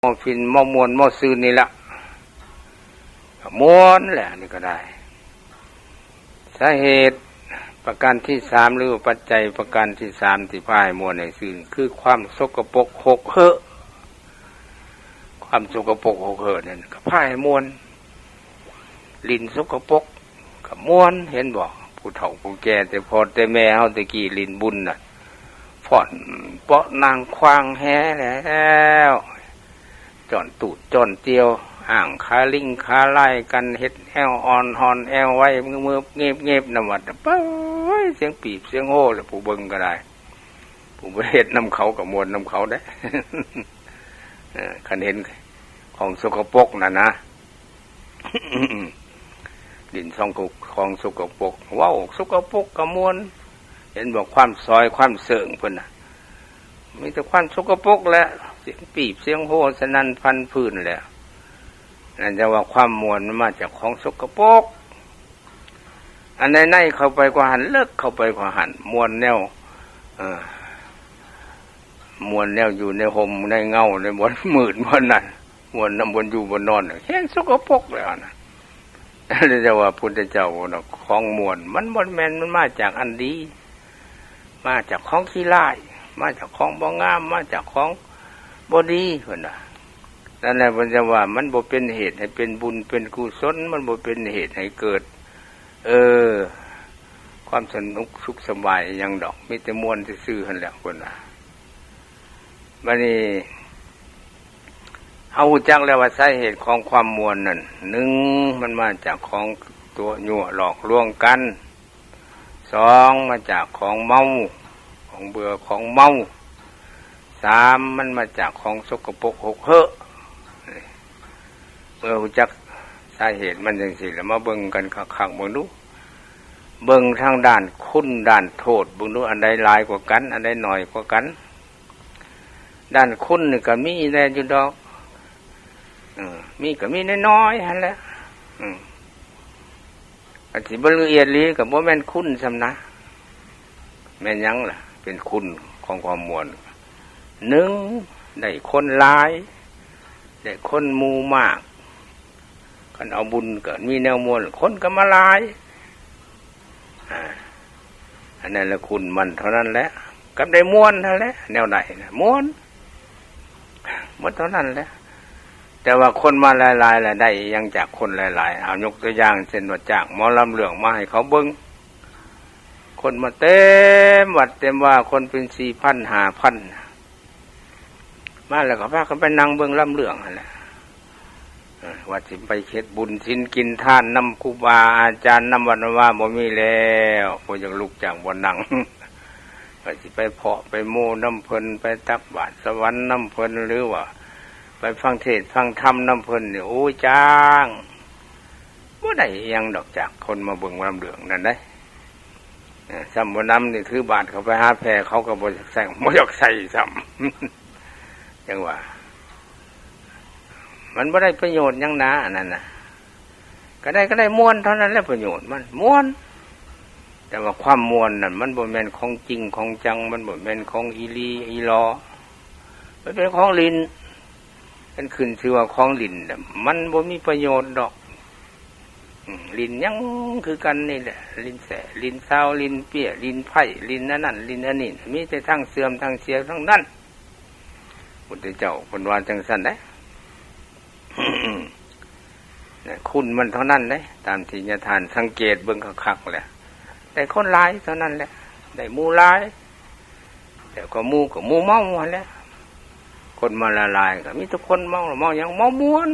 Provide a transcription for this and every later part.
ມໍຟິນ ມໍມ່ວນ ມໍຊື່ນນີ້ລະ ກໍມ່ວນແຫຼະ ອັນນີ້ກໍໄດ້. ສາເຫດປະການທີສາມ ຫຼື ປັດໄຈປະການທີສາມ ທີ່ພາໃຫ້ມ່ວນໃຫ້ຊື່ນ ຄືຄວາມສົກກະປົກຫົກເຫີ. ຄວາມສົກກະປົກຫົກເຫີນັ້ນກໍພາໃຫ້ມ່ວນ. ຫຼິ້ນສົກກະປົກກໍມ່ວນ ເຫັນບໍ່? ຜູ້ເຖົ້າຜູ້ແກ່ ແຕ່ພໍ່ແຕ່ແມ່ເຮົາແຕ່ກີ້ຫຼິ້ນບຸນນະ ຟ້ອນເປາະນາງຄວາງແຮ່ແລ້ວ ຈ້ອນຕູດຈ້ອນຕ່ຽວ ອ້າງຂາລິງຂາລາຍກັນ ເຮັດແອວອ່ອນຮ່ອນແອວໄວ ງຶບໆເງບໆ ນຳວັດ ເປີຍ ສຽງປີບສຽງໂຮ ແລ້ວຜູ້ເບິ່ງກໍໄດ້ ຜູ້ບໍ່ເຮັດນຳເຂົາກໍມ່ວນນຳເຂົາເດ້. ເອີ ຄັນເຫັນຂອງສົກກະປົກນັ້ນນະ ຫຼິ້ນຂອງ ຂອງສົກກະປົກ ເວົ້າສົກກະປົກກໍມ່ວນ. ເຫັນບໍ່? ຄວາມສອຍຄວາມເສີງເພິ່ນນະ ມີແຕ່ຄວາມສົກກະປົກແຫຼະ ສຽງປີບສຽງໂຮສະໜັ່ນພັນຟື້ນແຫຼະ. ນັ້ນຈະວ່າຄວາມມ່ວນມັນມາຈາກຂອງສົກກະປົກ. ອັນໃນໆເຂົ້າໄປກວ່າຫັ້ນ ເລິກເຂົ້າໄປກວ່າຫັ້ນ ມ່ວນແນວ ເອີ ມ່ວນແນວຢູ່ໃນຮົ່ມໃນເງົາ ໃນບ່ອນມືດບ່ອນນັ້ນ ມ່ວນນຳບ່ອນຢູ່ບ່ອນນອນ ແຮງສົກກະປົກແລ້ວນະ. ແຕ່ວ່າພຸດທະເຈົ້າເວົ້ານະ ຂອງມ່ວນມັນບໍ່ແມ່ນ ມັນມາຈາກອັນດີ ມາຈາກຂອງຂີ້ຮ້າຍ ມາຈາກຂອງບໍ່ງາມ ມາຈາກຂອງບໍ່ດີ ເພິ່ນວ່າ. ນັ້ນແຫຼະ ເພິ່ນຈະວ່າມັນບໍ່ເປັນເຫດໃຫ້ເປັນບຸນເປັນກຸສົນ ມັນບໍ່ເປັນເຫດໃຫ້ເກີດ ເອີ ຄວາມສະໜຸກສຸກສະບາຍອີ່ຫຍັງດອກ ມີແຕ່ມ່ວນຊື່ໆຫັ້ນແຫຼະ ເພິ່ນວ່າ. ບັດນີ້ເຮົາຮູ້ຈັກແລ້ວວ່າສາເຫດຂອງຄວາມມ່ວນນັ້ນ ໜຶ່ງ ມັນມາຈາກຂອງຕົວະຍົວະຫຼອກລວງກັນ, ສອງ ມາຈາກຂອງເມົາ ຂອງເບື່ອຂອງເມົາ, ສາມ ມັນມາຈາກຂອງສົກກະປົກຫົກເຫີ. ເມື່ອຮູ້ຈັກສາເຫດມັນຈັ່ງຊີ້ແລ້ວ ມາເບິ່ງກັນຄັກໆເບິ່ງດູ ເບິ່ງທາງດ້ານຄຸນດ້ານໂທດເບິ່ງດູ ອັນໃດຫຼາຍກວ່າກັນ ອັນໃດໜ້ອຍກວ່າກັນ. ດ້ານຄຸນນີ້ກໍມີແດ່ຢູ່ດອກ ເອີ ມີກໍມີນ້ອຍໆຫັ້ນແຫຼະ ເອີ ອັນທີ່ບໍ່ລະອຽດອີ່ຫຼີກໍບໍ່ແມ່ນຄຸນສ່ຳນະ. ແມ່ນຫຍັງລະເປັນຄຸນຂອງຄວາມມ່ວນ? ໜຶ່ງ ໄດ້ຄົນຫຼາຍ ໄດ້ຄົນໝູ່ມາກ ຄັນເອົາບຸນກໍມີແນວມ່ວນ ຄົນກໍມາຫຼາຍ ອາ ອັນນັ້ນລະຄຸນມັນເທົ່ານັ້ນແຫຼະ ກັບໄດ້ມ່ວນຫັ້ນແຫຼະ ແນວໃດນະ ມ່ວນ ໝົດເທົ່ານັ້ນແຫຼະ. ແຕ່ວ່າຄົນມາຫຼາຍໆລະໄດ້ອີ່ຫຍັງຈາກຄົນຫຼາຍໆ? ເອົາຍົກຕົວຢ່າງເຊັ່ນວ່າຈ້າງໝໍລຳເລື່ອງມາໃຫ້ເຂົາເບິ່ງ ຄົນມາເຕັມວັດເຕັມວາ ຄົນເປັນສີ່ພັນຫ້າພັນ ມາແລ້ວກໍພາກັນໄປນັ່ງເບິ່ງລຳເລື່ອງຫັ້ນແຫຼະ. ເອີ ວ່າຊິໄປເຮັດບຸນສິນກິນທານນຳຄູບາອາຈານນຳວັດນຳວາບໍ່ມີແລ້ວ ບໍ່ຢາກລຸກຈາກບ່ອນນັ່ງ ວ່າຊິໄປເພາະໄປໂມນຳເພິ່ນ ໄປຕັກບາດສະຫວັນນຳເພິ່ນ ຫຼືວ່າໄປຟັງເທດຟັງທຳນຳເພິ່ນນີ້ ໂອ້ຍ ຈ້າງ ບໍ່ໄດ້ອີ່ຫຍັງດອກຈາກຄົນມາເບິ່ງລຳເລື່ອງນັ້ນເດ້. ເອີ ສ່ຳບໍ່ນຳນີ້ຖືບາດເຂົ້າໄປຫາແພ ເຂົາກໍບໍ່ຢາກໃສ່ ບໍ່ຢາກໃສ່ຊ້ຳ ຈັ່ງວ່າ ມັນບໍ່ໄດ້ປະໂຫຍດຫຍັງນາ ອັນນັ້ນນະ ກໍໄດ້ ກໍໄດ້ມ່ວນເທົ່ານັ້ນແຫຼະ ປະໂຫຍດມັນມ່ວນ. ແຕ່ວ່າຄວາມມ່ວນນັ້ນ ມັນບໍ່ແມ່ນຂອງຈິງຂອງຈັງ ມັນບໍ່ແມ່ນຂອງອີ່ຫຼີອີ່ຫຼໍ ມັນເປັນຂອງຫຼິ້ນ. ຄັນຂຶ້ນຊື່ວ່າຂອງຫຼິ້ນນະ ມັນບໍ່ມີປະໂຫຍດດອກ. ອືມ ຫຼິ້ນຫຍັງຄືກັນນີ້ແຫຼະ ຫຼິ້ນແສ້ ຫຼິ້ນຊາວ ຫຼິ້ນເປ້ຍ ຫຼິ້ນໄພ້ ຫຼິ້ນອັນນັ້ນ ຫຼິ້ນອັນນີ້ ມີແຕ່ທາງເສື່ອມທາງເສຍທັງນັ້ນ. ພຸດທະເຈົ້າເພິ່ນວ່າຈັ່ງຊັ້ນເດ້. ນະ ຄຸນມັນເທົ່ານັ້ນເດ້ ຕາມທີ່ຍາທ່ານສັງເກດເບິ່ງຄັກໆແຫຼະ ໄດ້ຄົນຫຼາຍເທົ່ານັ້ນແຫຼະ ໄດ້ໝູ່ຫຼາຍ ແລ້ວກໍໝູ່ກໍໝູ່ເມົາຫັ້ນແຫຼະ. ຄົນມາຫຼາຍໆກໍມີແຕ່ຄົນເມົາ ເມົາຫຍັງ? ເມົາມ່ວນ.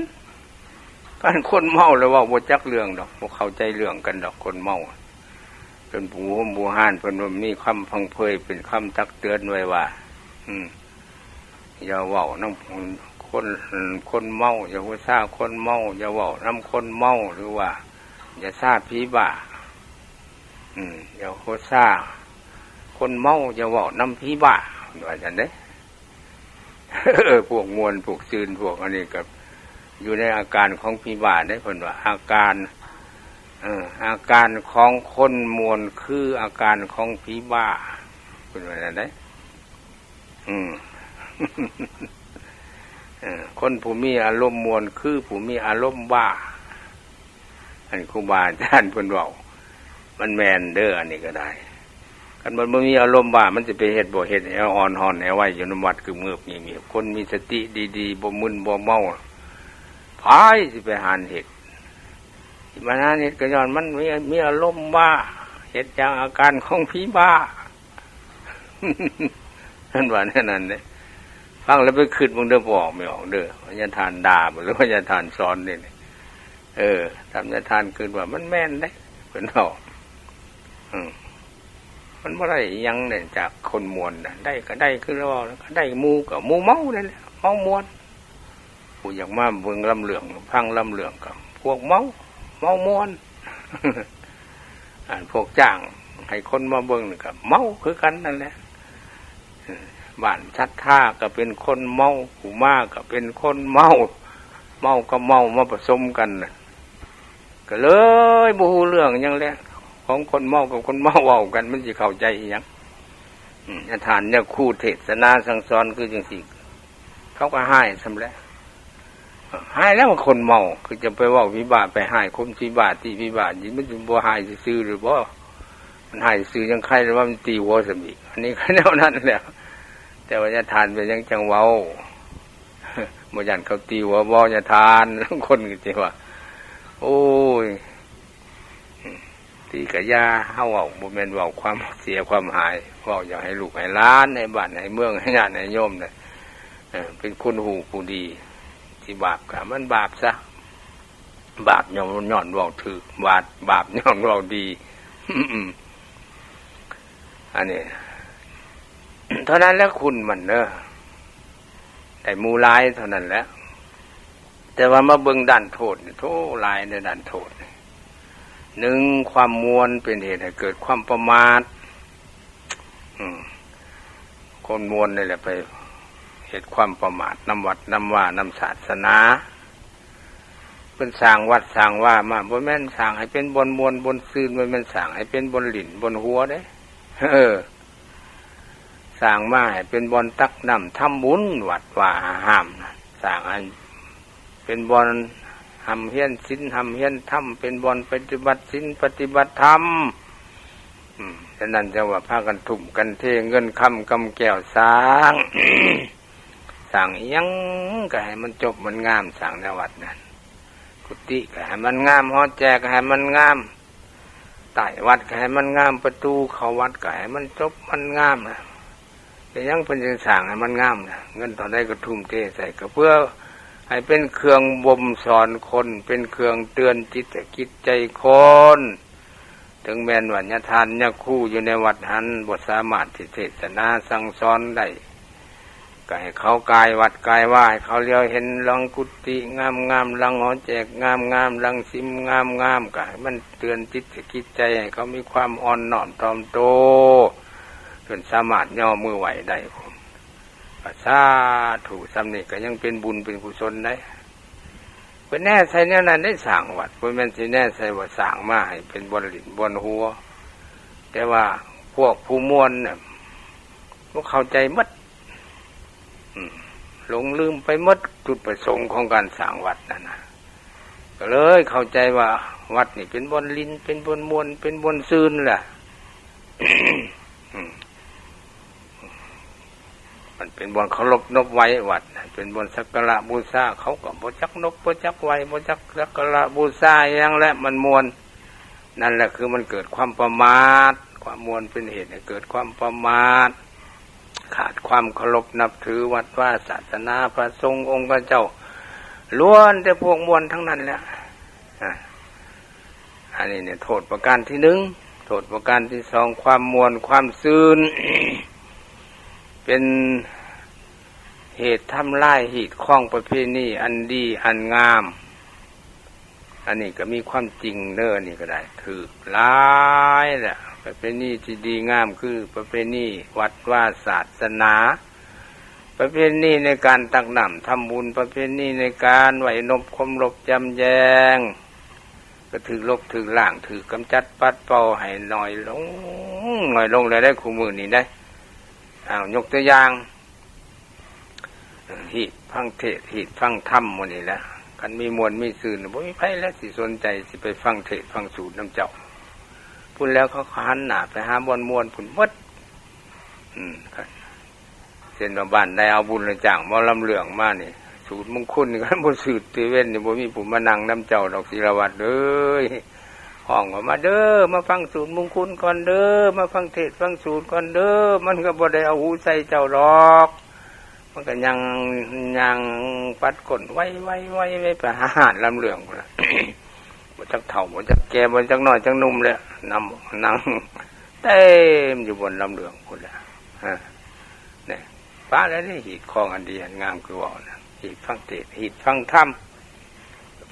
ຄັນຄົນເມົາແລ້ວເວົ້າບໍ່ຈັກເລື່ອງດອກ ບໍ່ເຂົ້າໃຈເລື່ອງກັນດອກ ຄົນເມົາ. ເປັນຜູ້ໂຮມບູຮານເພິ່ນວ່າມີຄຳພັງເຜີຍ ເປັນຄຳຕັກເຕືອນໄວ້ວ່າ ອືມ ຢ່າເວົ້ານຳຄົນ ຄົນເມົາ ຢ່າຫົວຊາຄົນເມົາ ຢ່າເວົ້ານຳຄົນເມົາ ຫຼືວ່າຢ່າຊາຜີບ້າ ອືມ ຢ່າຫົວຊາຄົນເມົາ ຢ່າເວົ້ານຳຜີບ້າ ເພິ່ນວ່າຊັ້ນເດ້. ເອີ ພວກມ່ວນ ພວກຊື່ນ ພວກອັນນີ້ກໍຢູ່ໃນອາການຂອງຜີບ້າເດ້ ເພິ່ນວ່າ ອາການ ເອີ ອາການຂອງຄົນມ່ວນຄືອາການຂອງຜີບ້າ ເພິ່ນວ່ານັ້ນເດ້. ອືມ ເອີ ຄົນຜູ້ມີອາລົມມ່ວນຄືຜູ້ມີອາລົມບ້າ. ອັນຄູບາອາຈານເພິ່ນເວົ້າ ມັນແມ່ນເດີ ອັນນີ້ກໍໄດ້. ຄັນມັນບໍ່ມີອາລົມບ້າ ມັນຊິໄປເຮັດບໍ່ເຮັດ ແອວອ່ອນຮ້ອນແອວໄວຢູ່ນຳວັດ ກຶບເງືອບງຽບງຽບ. ຄົນມີສະຕິດີໆ ບໍ່ມຶນບໍ່ເມົາ ໃຜຊິໄປຫານເຮັດ? ທີ່ມັນຫານເຮັດກໍຍ້ອນມັນມີ ມີອາລົມບ້າ ເຮັດຢ່າງອາການຂອງຜີບ້າ. ເພິ່ນວ່າແນວນັ້ນເດ້. ຟັງແລ້ວໄປຄິດເບິ່ງເດີ ບໍ່ອອກ ບໍ່ອອກເດີ ວ່າຍາທ່ານດ່າບໍ່ ຫຼືວ່າຍາທ່ານສອນນີ້. ເອີ ທ່ານຍາທ່ານຄິດວ່າມັນແມ່ນເດ້ ເພິ່ນເວົ້າ. ອືມ ມັນບໍ່ໄດ້ອີ່ຫຍັງເດ້ຈາກຄົນມ່ວນນະ. ໄດ້ກໍໄດ້ຄືລາວເວົ້າ ໄດ້ໝູ່ກໍໝູ່ເມົານັ້ນແຫຼະ ເມົາມ່ວນ. ຜູ້ຢາກມາເບິ່ງລຳເລື່ອງ ຟັງລຳເລື່ອງກໍພວກເມົາ ເມົາມ່ວນ. ອັນພວກຈ້າງໃຫ້ຄົນມາເບິ່ງນີ້ກໍເມົາຄືກັນນັ້ນແຫຼະ. ບ້ານສັດທາກໍເປັນຄົນເມົາ ຄູມາກໍເປັນຄົນເມົາ ເມົາກັບເມົາມາປະສົມກັນນະ ກໍເລີຍບໍ່ຮູ້ເລື່ອງຫຍັງແຫຼະ. ຂອງຄົນເມົາກັບຄົນເມົາເວົ້າກັນ ມັນຊິເຂົ້າໃຈອີ່ຫຍັງ? ອາຈານຍາຄູເທດສະໜາສັ່ງສອນຄືຈັ່ງຊີ້ ເຂົາກໍຮ້າຍສ່ຳແຫຼະ. ຮ້າຍແລ້ວ ຄົນເມົາຄືຈະໄປເວົ້າຜີບ້າ ໄປຮ້າຍຄົນຜີບ້າ ຕີຜີບ້າ ມັນຊິບໍ່ຮ້າຍຊື່ໆຫຼືບໍ່? ມັນຮ້າຍຊື່ຍັງໄຄແລ້ວວ່າມັນຕີຫົວຊ້ຳອີກ. ອັນນີ້ກໍແນວນັ້ນແຫຼະ. ແຕ່ວ່າຍາທ່ານເປັນຫຍັງຈັ່ງເວົ້າ? ບໍ່ຢ້ານເຂົາຕີຫົວບໍ່ຍາທ່ານ? ລາງຄົນກໍຊິວ່າ ໂອ້ຍ ຕີກະຢ່າ ເຮົາເວົ້າບໍ່ແມ່ນເວົ້າຄວາມເສຍຄວາມຫາຍ ເວົ້າຢາກໃຫ້ລູກໃຫ້ຫຼານ ໃຫ້ບ້ານໃຫ້ເມືອງ ໃຫ້ຍາດໃຫ້ໂຍມນະ ເປັນຄົນຮູ້ຜູ້ດີ. ຊິບາບກະໃຫ້ມັນບາບຊະ ບາບຍ້ອນ ຍ້ອນເວົ້າຖືກ ບາບ ບາບຍ້ອນເວົ້າດີ. ອັນນີ້ເທົ່ານັ້ນແຫຼະຄຸນມັນເດີ ໄດ້ໝູ່ຫຼາຍເທົ່ານັ້ນແຫຼະ. ແຕ່ວ່າມາເບິ່ງດ້ານໂທດນີ້ ໂທ້ ຫຼາຍໃນດ້ານໂທດນີ້. ໜຶ່ງ ຄວາມມ່ວນເປັນເຫດໃຫ້ເກີດຄວາມປະໝາດ. ອືມ ຄົນມ່ວນນີ້ແຫຼະໄປເຮັດຄວາມປະໝາດນຳວັດນຳວາ ນຳສາສະໜາ. ເພິ່ນສ້າງວັດສ້າງວາມາ ບໍ່ແມ່ນສ້າງໃຫ້ເປັນບ່ອນມ່ວນບ່ອນຊື່ນ, ບໍ່ແມ່ນສ້າງໃຫ້ເປັນບ່ອນຫຼິ້ນບ່ອນຫົວເດ້. ເອີ ສ້າງມາໃຫ້ເປັນບ່ອນຕັກນ້ຳທຳບຸນ ວັດວາອາຮາມ, ສ້າງໃຫ້ເປັນບ່ອນຮ່ຳຮຽນສິນ ຮ່ຳຮຽນທຳ, ເປັນບ່ອນປະຕິບັດສິນປະຕິບັດທຳ. ອືມ ສະນັ້ນຈັ່ງວ່າພາກັນທຸ່ມກັນເທເງິນຄຳກຳແກ້ວສ້າງ, ສ້າງອີ່ຫຍັງກໍໃຫ້ມັນຈົບມັນງາມ, ສ້າງແນວວັດນັ້ນ. ກຸຕິກໍໃຫ້ມັນງາມ, ຫໍແຈກໍໃຫ້ມັນງາມ, ໃຕ້ວັດກໍໃຫ້ມັນງາມ, ປະຕູເຂົ້າວັດກໍໃຫ້ມັນຈົບມັນງາມນະ. ເປັນຫຍັງເພິ່ນຈຶ່ງສ້າງໃຫ້ມັນງາມນະ? ເງິນເທົ່າໃດກໍທຸ່ມເທໃສ່ ກໍເພື່ອໃຫ້ເປັນເຄື່ອງບົ່ມສອນຄົນ, ເປັນເຄື່ອງເຕືອນຈິດໃຈຄອນ. ເຖິງແມ່ນວ່າຍາທ່ານຍາຄູຢູ່ໃນວັດຫັ້ນ ບໍ່ສາມາດທີ່ເທດສະໜາສັ່ງສອນໄດ້, ກໍໃຫ້ເຂົາກາຍວັດກາຍວາ, ໃຫ້ເຂົາຫຼຽວເຫັນຫຼັງກຸຕິງາມໆ, ຫຼັງຫໍແຈກງາມໆ, ຫຼັງສິມງາມໆ, ກໍໃຫ້ມັນເຕືອນຈິດໃຈ ໃຫ້ເຂົາມີຄວາມອ່ອນນ້ອມຖ່ອມໂຕ ຈົນສາມາດຍໍມືໄຫວ້ໄດ້. ກໍສາທຸ, ສ່ຳນີ້ກໍຍັງເປັນບຸນເປັນກຸສົນໄດ໋. ເພິ່ນແນໃສ່ແນວນັ້ນໄດ້ ສ້າງວັດ, ບໍ່ແມ່ນຊິແນໃສ່ວ່າສ້າງມາໃຫ້ເປັນບ່ອນຫຼິ້ນບ່ອນຫົວ. ແຕ່ວ່າພວກຜູ້ມ່ວນນະ ບໍ່ເຂົ້າໃຈໝົດ, ອືມ ຫຼົງລືມໄປໝົດຈຸດປະສົງຂອງການສ້າງວັດນັ້ນນະ, ກໍເລີຍເຂົ້າໃຈວ່າວັດນີ້ເປັນບ່ອນຫຼິ້ນ ເປັນບ່ອນມ່ວນ ເປັນບ່ອນຊື່ນລະ. ອືມ ມັນເປັນບ່ອນເຄົາລົບນົບໄຫວ້ວັດ, ເປັນບ່ອນສັກກາລະບູຊາ, ເຂົາກໍບໍ່ຈັກນົບ ບໍ່ຈັກໄຫວ້ ບໍ່ຈັກສັກກາລະບູຊາຫຍັງແຫຼະ, ມັນມ່ວນ. ນັ້ນແຫຼະຄືມັນເກີດຄວາມປະໝາດ, ຄວາມມ່ວນເປັນເຫດໃຫ້ເກີດຄວາມປະໝາດ, ຂາດຄວາມເຄົາລົບນັບຖືວັດວາສາສະໜາ ພະສົງອົງຄະເຈົ້າ, ລ້ວນແຕ່ພວກມ່ວນທັງນັ້ນແຫຼະ. ອາ ອັນນີ້ເນຍ ໂທດປະການທີໜຶ່ງ. ໂທດປະການທີສອງ ຄວາມມ່ວນຄວາມຊື່ນ ເປັນເຫດທຳລາຍຮີດຄອງປະເພນີອັນດີອັນງາມ. ອັນນີ້ກໍມີຄວາມຈິງເດີ, ອັນນີ້ກໍໄດ້ຖືກຫຼາຍແຫຼະ. ປະເພນີທີ່ດີງາມຄືປະເພນີວັດວາສາສະໜາ, ປະເພນີໃນການຕັກນ້ຳທຳບຸນ, ປະເພນີໃນການໄຫວ້ນົບຄົມລົບຈຳແຈງ, ກໍຖືກລົບຖືກລ້າງ ຖືກກຳຈັດປັດເປົ່າໃຫ້ໜ້ອຍລົງ ໜ້ອຍລົງແລ້ວໄດ໋ ຄູ່ມື້ນີ້ໄດ໋. ອ້າວ ຍົກຕົວຢ່າງ ເອີ ຮີດ ຟັງເທດຮີດຟັງທຳໝູ່ນີ້ແຫຼະ. ຄັນມີມ່ວນມີຊື່ນ ບໍ່ມີໃຜແຫຼະຊິສົນໃຈ ຊິໄປຟັງເທດຟັງສູດນຳເຈົ້າ. ພຸ້ນແລ້ວເຂົາກໍຫັນໜ້າໄປຫາບ່ອນມ່ວນພຸ້ນໝົດ. ອືມ ເຊັ່ນວ່າບ້ານໃດເອົາບຸນແລ້ວຈ້າງໝໍລຳເລື່ອງມານີ້ ສູດມຸງຄຸນນີ້ ຄັນບໍ່ສືບຕະເວັນນີ້ ບໍ່ມີຜູ້ມານັ່ງນຳເຈົ້າດອກ ສີລະວັດເອີຍ. ຮ້ອງວ່າ ມາເດີ ມາຟັງສູດມຸງຄຸນກ່ອນເດີ ມາຟັງເທດຟັງສູດກ່ອນເດີ. ມັນກໍບໍ່ໄດ້ເອົາຫູໃສ່ເຈົ້າດອກ. ມັນກໍຍ່າງ ຍ່າງປັດກົ້ນໄວໆໆໄປຫາຮ້ານລຳເລື່ອງພຸ້ນລະ. ບໍ່ຈັກເຖົ້າ ບໍ່ຈັກແກ່ ບໍ່ຈັກນ້ອຍຈັກໜຸ່ມແລ້ວ ນຳ ນັ່ງເຕັມຢູ່ບ່ອນລຳເລື່ອງພຸ້ນລະ. ຮະ ນີ້ ປະແລ້ວເດ້ ຮີດຄອງອັນດີອັນງາມຄືເວົ້ານະ. ຮີດຟັງເທດ ຮີດຟັງທຳ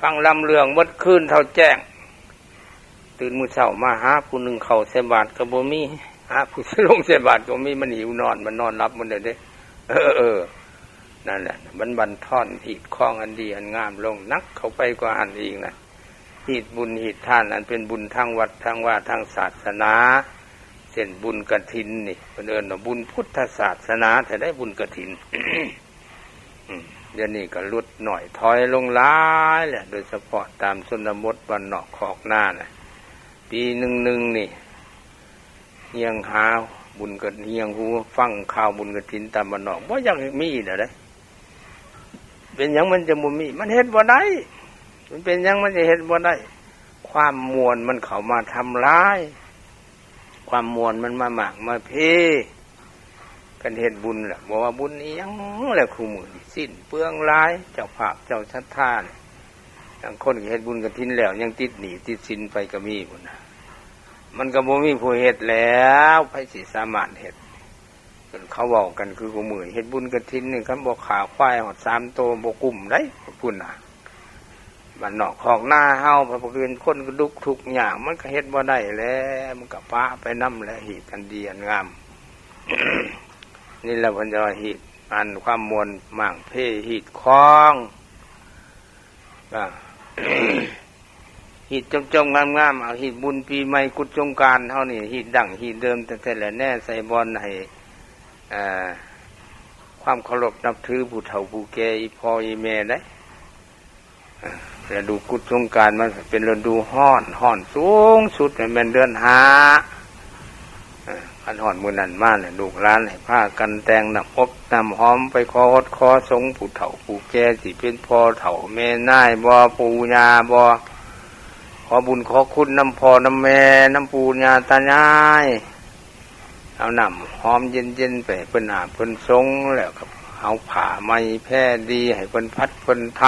ຟັງລຳເລື່ອງໝົດຄືນເທົ່າແຈ້ງ. ຕື່ນມື້ເຊົ້າມາຫາຜູ້ໜຶ່ງເຂົ້າໃສ່ບາດກໍບໍ່ມີ ຫາຜູ້ຊິລົງໃສ່ບາດກໍບໍ່ມີ. ມັນຫິວນອນ ມັນນອນຫຼັບໝົດແລ້ວເດ້. ເອີ ເອີ ນັ້ນແຫຼະ ມັນບັນທອນຮີດຄອງອັນດີອັນງາມລົງໜັກເຂົ້າໄປກວ່າຫັ້ນອີກນະ. ຮີດບຸນຮີດທານອັນເປັນບຸນທາງວັດທາງວາທາງສາສະໜາ ເຊັ່ນບຸນກະຖິນນີ້ ເພິ່ນເອີ້ນວ່າບຸນພຸດທະສາສະໜາແທ້ໃດ ບຸນກະຖິນ. ອືມ ດຽວນີ້ກໍຫຼຸດໜ້ອຍຖອຍລົງຫຼາຍແຫຼະ ໂດຍສະເພາະຕາມຊົນນະບົດບ້ານນອກຄອກນານະ. ປີໜຶ່ງໆນີ້ ຮຽງຫາບຸນກະ ຮຽງຫູຟັງຂ່າວບຸນກະຖິນຕາມບ້ານນອກ ບໍ່ຢາກມີແນວໃດ. ເປັນຫຍັງມັນຈະບໍ່ມີ? ມັນເຮັດບໍ່ໄດ້. ມັນເປັນຫຍັງມັນຈະເຮັດບໍ່ໄດ້? ຄວາມມ່ວນມັນເຂົ້າມາທຳລາຍ ຄວາມມ່ວນມັນມາໝາກມາເພ. ຄັນເຮັດບຸນລະ ບໍ່ວ່າບຸນອີ່ຫຍັງແຫຼະ ຄູ່ມື້ນີ້ສິ້ນເປືອງຫຼາຍ. ເຈົ້າພາບເຈົ້າສັດທານີ້ ບາງຄົນກໍເຮັດບຸນກະຖິນແລ້ວ ຍັງຕິດໜີ້ຕິດສິນໄປກໍມີພຸ້ນນະ. ມັນກໍບໍ່ມີຜູ້ເຮັດແລ້ວ ໃຜຊິສາມາດເຮັດ? ເຂົາເວົ້າກັນຄືຄູ່ມື້ ເຮັດບຸນກະຖິນນີ້ ຄັນບໍ່ຂ້າຄວາຍຮອດສາມໂຕບໍ່ກຸ້ມໃດ໋ ພຸ້ນນະ. ບ້ານນອກຄອກນາເຮົາ ເພາະວ່າເປັນຄົນກະດຸກທຸກຍາກ ມັນກະເຮັດບໍ່ໄດ້ແຫຼະ ມັນກະປະໄປນຳແຫຼະ ຮີດອັນດີອັນງາມ. ນີ້ແຫຼະເພິ່ນຈະວ່າຮີດອັນຄວາມມ່ວນໝາກເພ ຮີດຄອງ ອາ ຮີດຈົມໆງາມໆ ເອົາຮີດບຸນປີໃໝ່ ກຸດສົງການເຮົານີ້ ຮີດດັ້ງຮີດເດີມແທ້ໆແຫຼະ ແນໃສ່ບ່ອນໃຫ້ ເອີ ຄວາມເຄົາລົບນັບຖືຜູ້ເຖົ້າຜູ້ແກ່ ອີ່ພໍ່ອີ່ແມ່ໄດ໋. ລະດູກຸດສົງການມັນເປັນລະດູຮ້ອນ ຮ້ອນສູງສຸດແມ່ນເດືອນຫ້າ. ຄັນຮອດມື້ນັ້ນມາແລ້ວ ລູກຫຼານໃຫ້ພາກັນແຕ່ງນ້ຳອົບນ້ຳຫອມ ໄປຂໍອົດຂໍສົງຜູ້ເຖົ້າຜູ້ແກ່ ຊິເປັນພໍ່ເຖົ້າແມ່ນາຍບໍ ປູ່ຍ່າບໍ ຂໍບຸນຂໍຄຸນນຳພໍ່ນຳແມ່ ນຳປູ່ຍ່າຕາຍາຍ. ເອົານ້ຳຫອມເຢັນໆໄປໃຫ້ເພິ່ນອາບເພິ່ນສົງ ແລ້ວກໍເອົາຜ້າໃໝ່ແພດີໃຫ້ເພິ່ນພັດເພິ່ນທາ